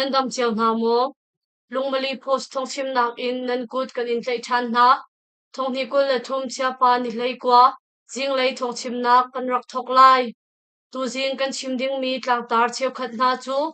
Nan dam cio hna maw? Lungmali Post thawngchimnak in nan kut kan in tlaih ṭhan hna. Thonghnih 23 Chiapa ni 19 zinglei thawngchimnak kan rak thawk lai. Tuzing kan chim dingmi tlangtar cheukhat hna cu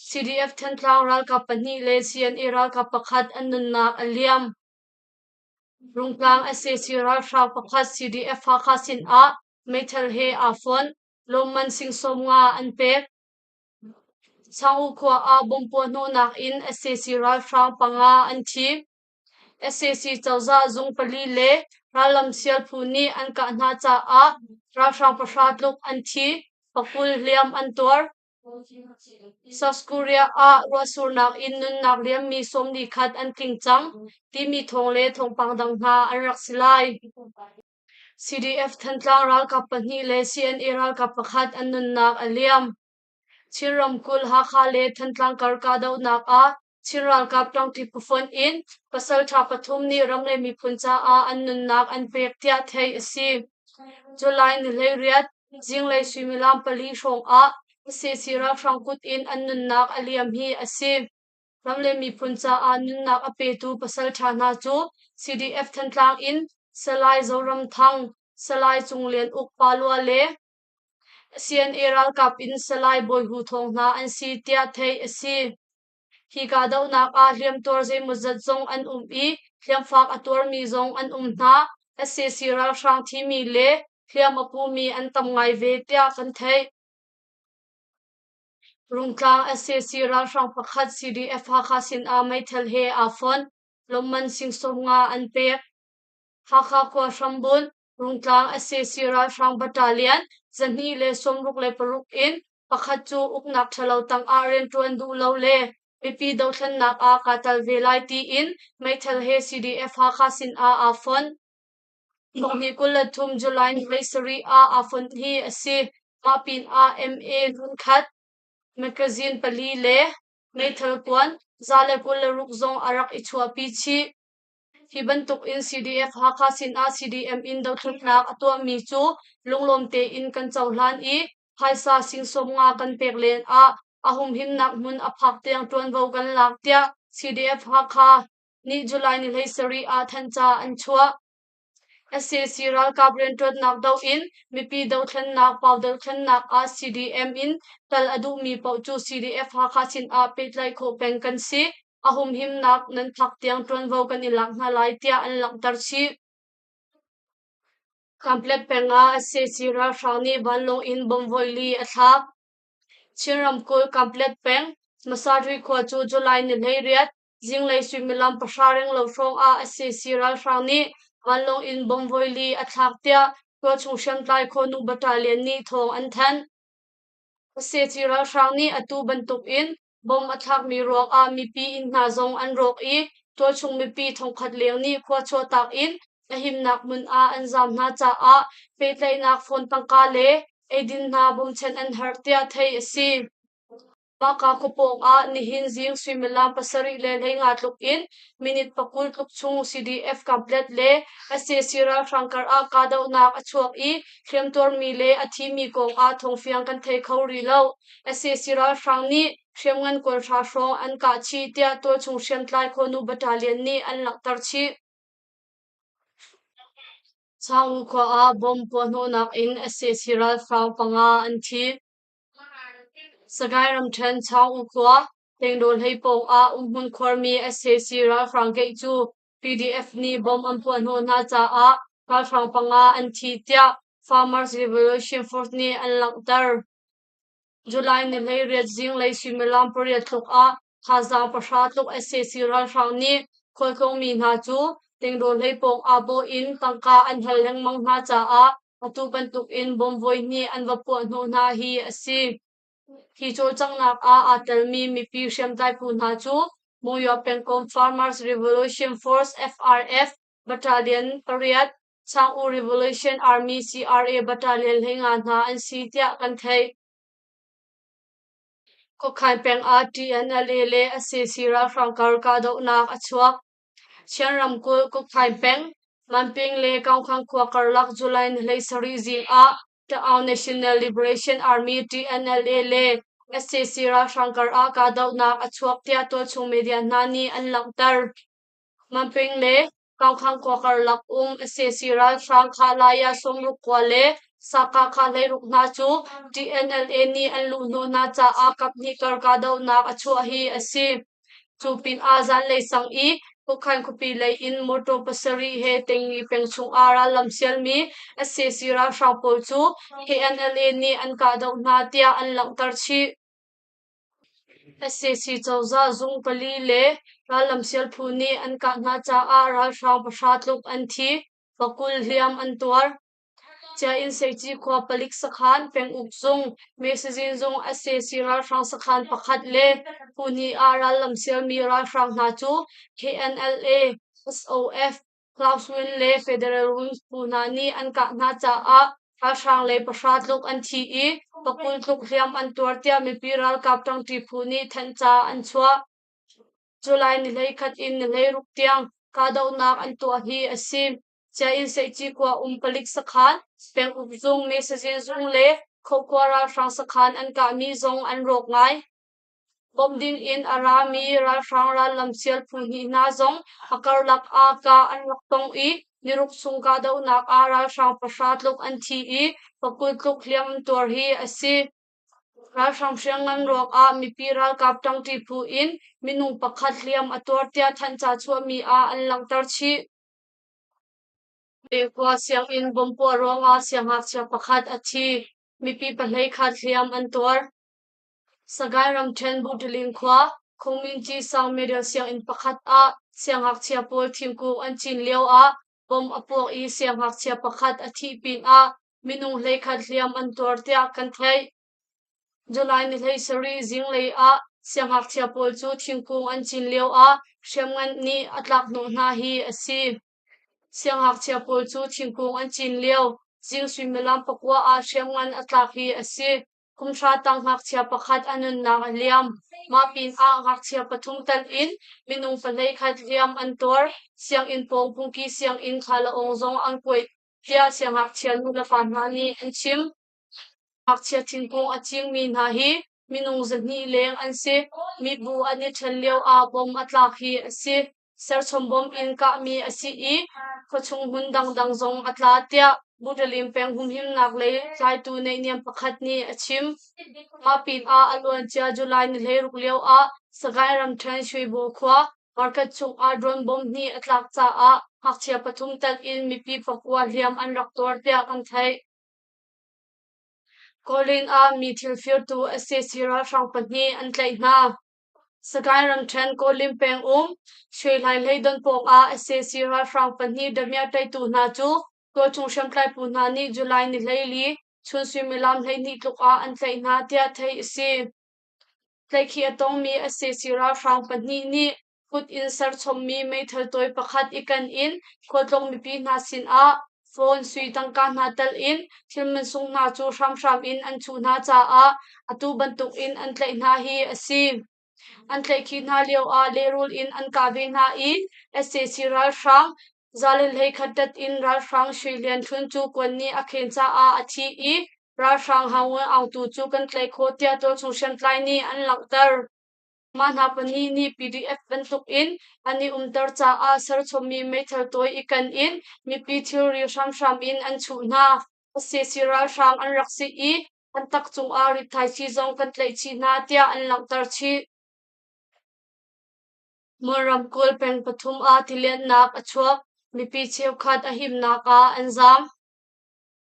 CDF Thantlang ralkap pahnih le CNA ralkap pakhat an nunnak a liam. Rungtlang sac ralhrang pakhat CDF Hakha sin ah meithal he aa fonh. Lawmman sing 50 an pek. Changu khua ah bomb puahhnawhnak in sac ralhrang panga an thi. Sac cozah zung pali le rallam sial phu nih an kah hna caah ralhrang pahra tluk an thi, pakul hliam an tuar. South Korea ah ruahsurnak in nunnak liammi 41 an tling cang timi thawng le thawngpang dang hna an rak si lai. CDF Thantlang ralkap pahnih le CNA ralkap pakhat an nunnak a liam. Chin ramkulh Hakha le Thantlang kar kahdohnak ah Chin ralkap ṭangṭi phufonh in pasalṭha pathum nih ram le miphun caah an nunnak an pek tiah theih a si. July ni 18, zinglei suimilam pali hrawng ah sac ralhrang kut in an nunnak a liam hi a si. Ram le miphun caah nunnak a petu pasalṭha hna cu CDF Thantlang in Salai Zoram Thang, Salai Cung Lian Uk Palua le CNA ralkap in Salai Bawi Hu Thawng hna an si tiah theih a si. Hi kahdohnak ah hliamtuar zeimawzat zong an um i hliamfak a tuarmi zong an um hna. Sac ralhrang thimi le hliam a pumi an tam ngai ve tiah kan theih. Rungtlang sac ralhrang pakhat CDF Hakha sinah meithal he aa fonh. Lawmman sing 50 an pek. Hakha khua hrambunh Rungtlang sac ralhrang battalion 266 in pakhat cu uknak ṭhalo tangah rianṭuan duh lo le mipi dothlennak ah kaa tel ve lai tiin meithal he CDF Hakha sinah aa fonh. 2023 July ni 17 ah aa fonh hi a si. Mah pinah MA hmunkhat, magazine pali le meithal kuan 126 zong a rak i chuahpi chih. Hi bantuk in CDF Hakha sinah CDM in dothlatnak a tuahmi cu lunglawm tein kan cohlan i phaisa sing 50 kan pek len ah a humhimnak hmun a phak tiang ṭuanvo kan lak tiah CDF Hakha nih July ni 17 ah thanhca an chuah. Sac ralkap rianṭuannak doh in mipi dothlennak pau dothlennak ah CDM in tal a duhmi paoh cu CDF Hakha sinah pehtlaih khawh peng kan si. A humhimnak nan phak tiang ṭuanvo kan i lak hna lai tiah an langhter chih. Kanpetlet peng ah sac ralhrang nih vanlawng in bomb voili a thlak. Chin ramkulh Kanpetlet peng Masarui khua cu July ni 18 Zinglei suimilam pahra renglo hrawng ah sac ralhrang nih vanlawng in bomb voili a thlak tiah tualchung hriamtlai Khawnu Battalion nih thawng an thanh. Sac ralhrang nih atu bantuk in bomb a thlakmi ruangah mipi inn hna zong an rawk i tualchung mipi thongkhat leng nih khua chuahtak in a himnak hmun ah an zaam hna caah pehtlaihnak phone tangka le eidin hna bawmchan an herh tiah theih a si. Mahka khuapawng ah nihin zing suimilam 7:50 tluk in minute 20 tluk chung CDF Kanpetlet le sac ralhrang kar ah kahdohnak a chuak i hliamtuarmi le a thimi kong ah thawngfiang kan thei kho rih lo. Sac ralhrang nih hriamngan kawlhra hrawng an kah chih tiah tualchung hriamtlai Khawnu Battalion nih an langhter chih. Chaung khua ah bomb puahhnawhnak in sac ralhrang panga an thi. Sagaing ramṭhen Chaung khua Tengdaw hlei pawng ah umhmun khuarmi sac ralhrang keih cu PDF nih bomb an puahhnawh hna caah ralhrang panga an thi tiah Farmers Revolution Force nih an langhter. July ni 18 zinglei suimilam pariat tluk ah thazaang pahra tluk sac ralhrang nih khualtlawngmi hna cu Tengdaw hlei pawng ah bawh in tangka an hal lengmang hna caah Atu bantukin bomb voihnih an va puahhnawh hna hi a si. Hi cawlcanghnak ah aa telmi mipi hriamtlai phu hna cu Monywa pengkomh Farmers Revolution Force FRF Battalion pariat, Chang-U Revolution Army CRA Battalion 15 hna an si tiah kan theih. Kawkhain peng ah TNLA le sac ralhrang kar kahdohnak a chuak. Chin ramkulh Kukphai peng, Manping le Kaungkhang khua karlak July ni 17 zing ah Ta'aung National Liberation Army TNLA le Sac ralhrang kar ah kahdohnak a chuak tiah tualchung media hna nih an langhter. Manping le Kangkhang khua karlak um sac ralhrang Khalaya 60 khua le Sakah kha 16 hna cu TNLA nih an luhhnawh hna caah kaphnih kar kahdohnak a chuah hi a si. Cu pinah zanlei sang i Kawkhan khuapi lei in motor pasarih he Tengngi peng chungah rallam sialmi sac ralhrang pawl cu KNLA nih an kahdoh hna tiah an langhter chih. Sac cozah zung pali le rallam sial phu nih an kah hna caah ralhrang pahra tluk an thi, pakul hliam an tuar. Ciainn Seici khua palik sakhan, penguk zung, mesazin zung sac ralhrang sakhan pakhat le phu hnih ah rallam sialmi ralhrang hna cu KNLA, SOF, Klauswin le Federal Wings phu hna nih an kah hna caah ralhrang lei pahra tluk an thi i pakul tluk hliam an tuar tiah mipi ralkap ṭangṭi phu nih thanhca an chuah. July ni 11 in ni 16 tiang kahdohnak an tuah hi a si. Ciainn Seici khua um palik sakhan, penguk zung, mesazin zung le Khokhua ralhrang sakhan an kahmi zong an rawk ngai. Bawmh ding in a rami ralhrang rallam sial phu hnih hna zong a karlak ah kah an rak tong i niruk chung kahdohnak ah ralhrang pahra tluk an thi i pakul tluk hliam an tuar hi a si. Ralhrang hriamngan ruangah mipi ralkap ṭangṭi phu in minung pakhat hliam a tuar tiah thanhca chuahmi ah an langhter chih. Khua sianginn bomb puah ruangah siangngakchia pakhat a thi, mipi pahlei khat hliam an tuar. Sagaing ramṭhen Buhṭiling khua Khungminci sang middle sianginn pakhat ah siangngakchia pawl thingkung an cin lioah bomb a puak i siangngakchia pakhat a thih pinah minung 11 hliam an tuar tiah kan theih. July ni 17 zinglei ah siangngakchia pawl cu thingkung an cin lioah hriamngan nih a tlakhnawh hna hi a si. Siangngakchia pawl cu thingkung an cin lio zing suimilam pakua ah hriamngan a tlak hi a si. Kum hra tang ngakchia pakhat a nunnak a liam. Mah pinah ngakchia pathum tal in minung pahlei khat hliam an tuar. Sianginn pawng phungki sianginn thlalaawng zong an kuaih tiah siangngakchia nulepa hna nih an chim. Ngakchia thingkung a cingmi hna hi minung 200 leng an si. Mibu an i ṭhen lioah bom a tlak hi a si. Serchom bom in kahmi a si i khuachung hmun dangdang zong a tla tiah Buṭalim peng humhimnak lei tlaitu naihniam pakhat nih a chim. Mah pinah a luancia July ni 16 lioah Sagaing ramṭhen Shwebo khua market chungah drone bom hnih a tlak caah ngakchia pathum telh in mipi pakua hliam an rak tuar tiah kan theih. Kawlin ah mi thil firtu sac ralhrang pahnih an tlaih hna. Sagaing ramṭhen Kawlin peng um Shwehlai hleidon pawngah sac ralhrang pahnih damiah ṭaitu hna cu tualchung hriamtlai phu hna nih July ni 14 chun suimilam 12 tluk ah an tlaih hna tiah theih a si. Tlaihkhih a tongmi sac ralhrang pahnih nih kut in serchommi meithal tawi pakhat i ken in khualtlawng mipi hna sinah phone, sui tangka hna telh in thil mansung hna cu hramhram in an chuh hna caah atu bantuk in an tlaih hna hi a si. An tlaihkhih hna lioah lehrul in an kah ve hna i sac ralhrang 121 ṭat in ralhrang Sui Lian Hlun cu kuan nih a khen caah a thi i ralhrang Hau Ngun Aung tu cu kan tlaih khawh tiah tualchung hriamtlai nih an langhter. Mah hna pahnih nih PDF bantuk in an i umter caah serchommi meithal tawi i ken in mipi thilri hramhram in an chuh hna. Sac ralhrang an rak si i an tak cungah rithaisii zong kan tlaih chih hna tiah an langhter chih. Mon ramkulh peng pathum ah tilianhnak a chuak. Mipi cheukhat a himnak ah an zaam.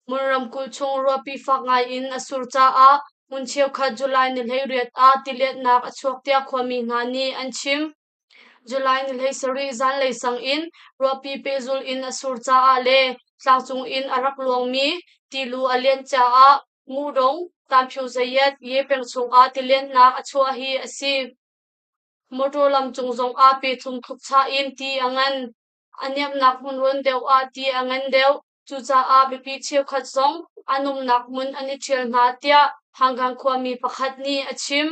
Mon ramkulh chung ruahpi fak ngai in a sur caah hmun cheukhat July ni 18 ah tilianhnak a chuak tiah khuami hna nih an chim. July ni 17 zanlei sang in ruahpi pehzul in a sur caah le tlangcung in a rak luangmi tilu a lianh caah Ngudong, Tanphyo Zayat, Ye peng chungah tilianhnak a chuah hi a si. Motor lam cung zongah pe thum tluk chah in ti a ngan. A niamnak hmun rawn deuh ah ti a ngan deuh. Cucaah mipi cheukhat zong an umnak hmun an i ṭhial hna tiah Hangang khuami pakhat nih a chim.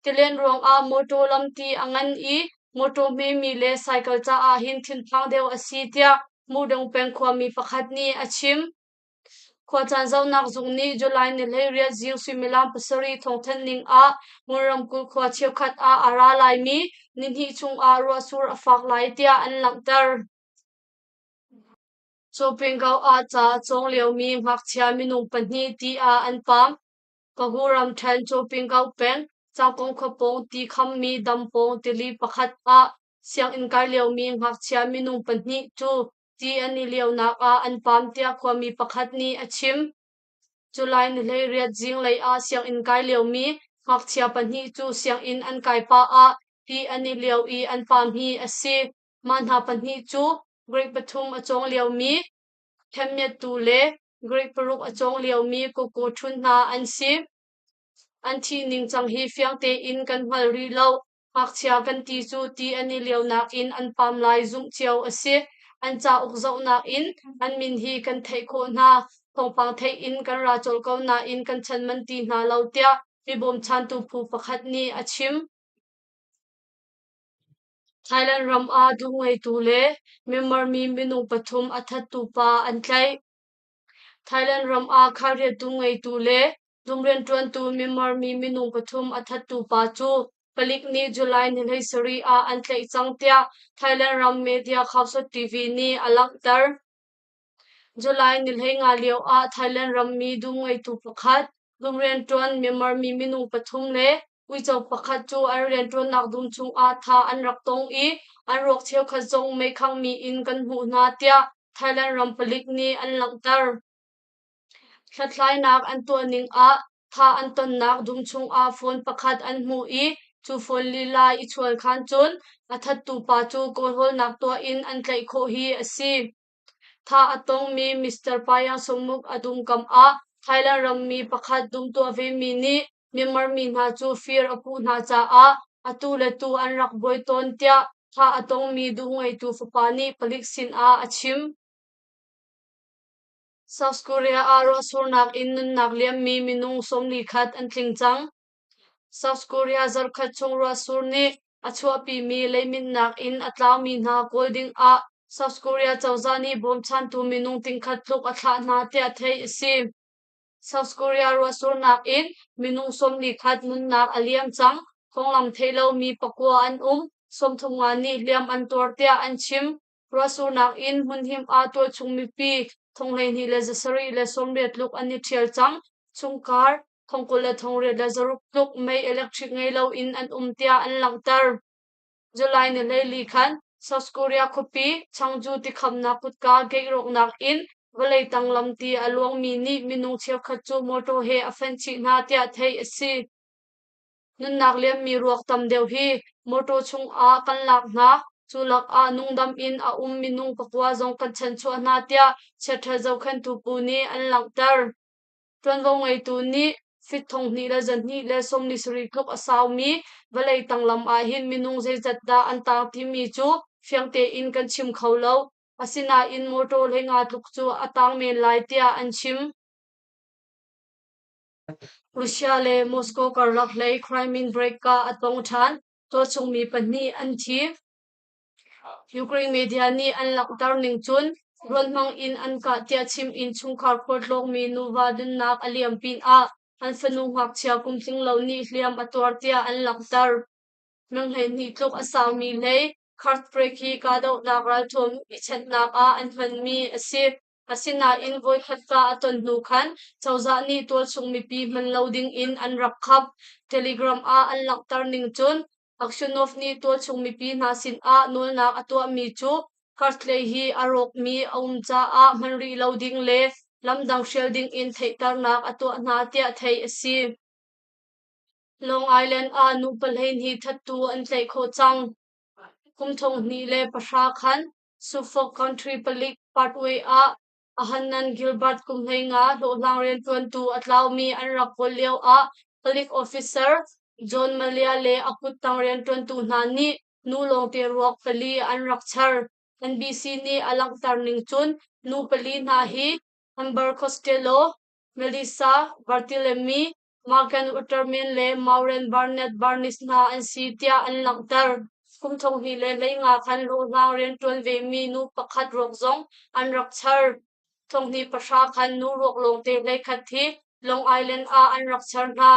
Tilian ruangah mawṭaw lam ti a ngan i mawṭaw hmemi le cycle caah hin thinphang deuh a si tiah Mudong peng khuami pakhat nih a chim. Khuacaan zohnak zung nih July ni 18 zing suimilam 7 thawngthanh ning ah Ngun ramkulh khua cheukhat ah a ra laimi nihnih chung ah ruahsur a fak lai tiah an langhter. Cawpingkau ah ca a cawng liomi ngakchia minung pahnih ti ah an paam. Kahu ramṭhen Cawpingkau peng Cangkong khua pawng ti khammi dam pawng tili pakhat ah sianginn kai liomi ngakchia minung pahnih cu ti an i lionak ah an paam tiah khuami pakhat nih a chim. July ni 18 zinglei ah sianginn kai liomi ngakchia pahnih cu sianginn an kai pah ah ti an i lio i an paam hi a si. Mah hna pahnih cu grade pathum a cawng liomi Khenmiattu le grade paruk a cawng liomi Koko Htun hna an si. An thih ningcang hi fiang tein kan hngal rih lo. Ngakchia kan ti cu ti an i lionak in an pam lai zumh cio a si. An cauk zohnak in an min hi kan theih khawh hna. Thawngpang theih in kan ra colh ko nain kan chan manh ti hna lo tiah mi bawmchantu phu pakhat nih a chim. Thailand ram ah dum ngeitu le Myanmar mi minung pathum a thattu pa an tlaih. Thailand ram ah khairiat dum ngeitu le dum rianṭuantu Myanmar mi minung pathum a thattu pa cu palik nih July ni 17 ah an tlaih cang tiah Thailand ram media Khaosod TV nih a langhter. July ni 15 lio ah Thailand rammi dum ngeitu pakhat, dum rianṭuan Myanmar mi minung pathum le uico pakhat cu an rianṭuannak dum chungah thah an rak tong i an ruak cheukhat zong meikhangmi in kan hmuh hna tiah Thailand ram palik nih an langhter. Hlathlainak an tuah ning ah thah an tonnak dum chungah phone pakhat an hmuh i cu phone lila i chuankhan cun a thattu pa cu kawlhawlnak tuah in an tlaih khawh hi a si. Thah a tongmi Mr. Payang Sungmuk a dum kam ah Thailand rammi pakhat dum tuah vemi nih Myanmar mi hna cu fir a puh hna caah atu le tu an rak buai tawn tiah thah a tongmi dum ngeitu fapa nih palik sinah a chim. South Korea ah ruahsurnak in nunnak liammi minung 41 an tling cang. South Korea zarhkhat chung ruahsur nih a chuahpimi leiminnak in a tlaumi hna kawl ding ah South Korea cozah nih bawmchantu minung tingkhat tluk a thlah hna tiah theih a si. South Korea ruahsurnak in minung 41 nunnak a liam cang. Konglam theih lomi pakua an um. 35 nih hliam an tuar tiah an chim. Ruahsurnak in hmunhim ah tualchung mipi 127,80 tluk an i ṭhial cang. Chungkhar 28,600 tluk mei electric ngei loin an um tiah an langhter. July ni 14 khan South Korea khuapi Changju tikhamnak kutka gate rawknak in vawlei tang lamti a luangmi nih minung cheukhat cu motor he a fenh chih hna tiah theih a si. Nunnak liammi ruak tam deuh hi mawṭaw chungah kan lak hna. Cu lakah nungdam in a um minung pakua zong kan chanchuah hna tiah chiaṭha zohkhenhtu phu nih an langhter. Ṭuanvo ngeitu nih fit 2270 tluk a saumi vawlei tang lam ahhin minung zeizat dah an taang timi cu fiang tein kan chim kho lo. Asinain mawṭaw 15 tluk cu a taang men lai tiah an chim. Russia le Moscow karlak hlei Crimean Break ah a tong ṭhan. Tualchungmi pahnih an thi. Ukraine media nih an langhter ning cun drone hmang in an kah tiah chim in chungkhar khualtlawngmi nuva nunnak a liam pinah an fanu ngakchia kum tling lo nih hliam a tuar tiah an langhter. Meng 12 tluk a saumi hlei Kursk Break hi kahdohnak ralthuam i chenhnak ah an hmanmi a si. Asinain voikhat kah a ton hnu khan cozah nih tualchung mipi hman lo ding in an rak khap. Telegram ah an langhter ning cun Aksyonov nih tualchung mipi hna sinah nawlnak a tuahmi cu Kartlei hi a rawkmi a um caah hman rih lo ding le lamdang hrial ding in theihternak a tuah hna tiah theih a si. Long Island ah nu 12 thattu an tlaih khawh cang. Kum 2010 khan Suffolk County palik Parkway ah Ahannan Gilbert kum 15 hlawhhlang rianṭuantu a tlaumi an rak kawl lioah palik officer John Malia le a kuttang rianṭuantu hna nih nu lawngte ruak pali an rak char. NBC nih a langhter ning cun nu pali hna hi Amber Costello, Melissa Barthelemy, Morgan Utterman le Maureen Barnett Barnes hna an si tiah an langhter. Kum 2015 khan hlawhhlang rianṭuan vemi nu pakhat ruak zong an rak char. Thonghnih pahra khan nu ruak lawngte 11 hi Long Island ah an rak char hna.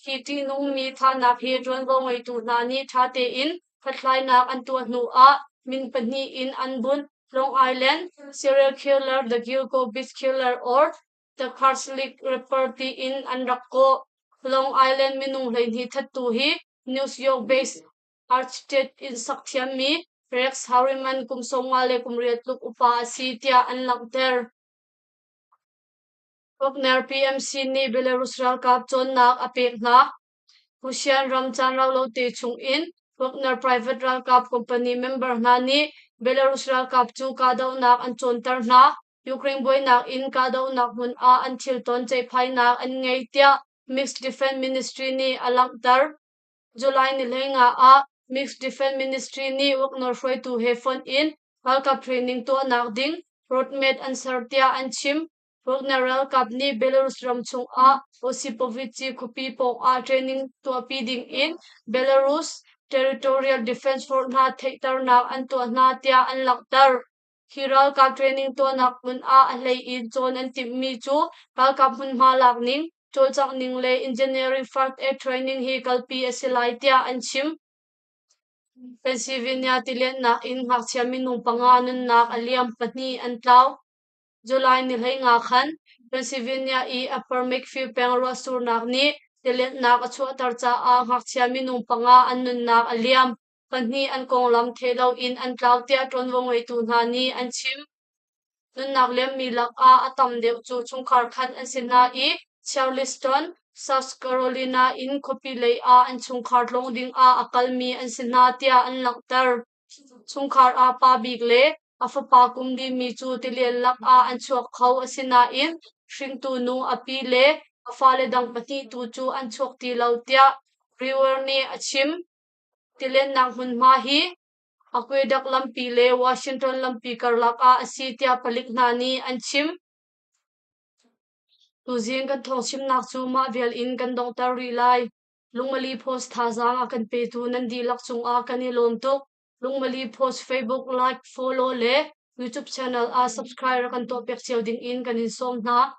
Hi ṭihnungmi thahnak hi ṭuanvo ngeitu hna nih ṭha tein hlathlainak an tuah hnu ah min pahnih in an bunh. Long Island serial killer, the Gilgo Beach Killer or the Carslake Ripper tiin an rak kawh. Long Island minung 12 thattu hi New York-based architect inn sak thiammi Rex Harriman kum 58 tluk upa a si tiah an langhter. Wagner PMC nih Belarus ralkap cawnnak a pek hna. Russian ram caan raulote chung in Wagner private ralkap company member hna nih Belarus ralkap cu kahdohnak an cawnter hna. Ukraine buainak in kahdohnak hmun ah an thil ton ceihphainak an ngei tiah Mixed Defense Ministry nih a langhter. July ni 15 ah Mixed Defense Ministry nih Wagner hruaitu he fonh in ralkap training tuahnak ding roadmap an ser tiah an chim. Wagner ralkap nih Belarus ram chungah Osipovichi khuapi pawngah training tuahpi dingin Belarus Territorial Defense Force hna theihternak an tuah hna tiah an langhter. Hi ralkap training tuahnak hmun ah a hlei in cawn an timhmi cu ralkap hmunhma lak ning, cawlcangh ning le engineering first aid training hi kalpi a si lai tiah an chim. Pennsylvania tilianhnak in ngakchia minung panga nunnak a liam, pahnih an tlau. July ni 15 khan Pennsylvania i Upper Makefield peng ruahsurnak nih tilianhnak a chuahter caah ngakchia minung panga an nunnak a liam. Pahnih an konglam theih loin an tlau tiah ṭuanvo ngeitu hna nih an chim. Nunnak liammi lakah a tam deuh cu chungkhar khat an si hna i Charleston, South Carolina in khuapi lei ah an chungkhar tlawng dingah a kalmi an si hna tiah an langhter. Chungkhar ah pa bik le a fapa kum limi cu tilian lakah an chuak kho asinain hringtu nu a pi le a fale dang pahnih tu cu an chuak ti lo tiah Brewer nih a chim. Tilennak hmunhma hi Aqueduct lampi le Washington lampi karlak ah a si tiah palik hna nih an chim. Tuzing kan thawngchimnak cu mah vial in kan donghter rih lai. Lungmali Post thazaang a kan petu nan dihlak cungah kan i lawm tuk. Lungmali Post Facebook like, follow le YouTube channel ah subscribe rak kan tuahpiak cio ding in kan in sawm hna.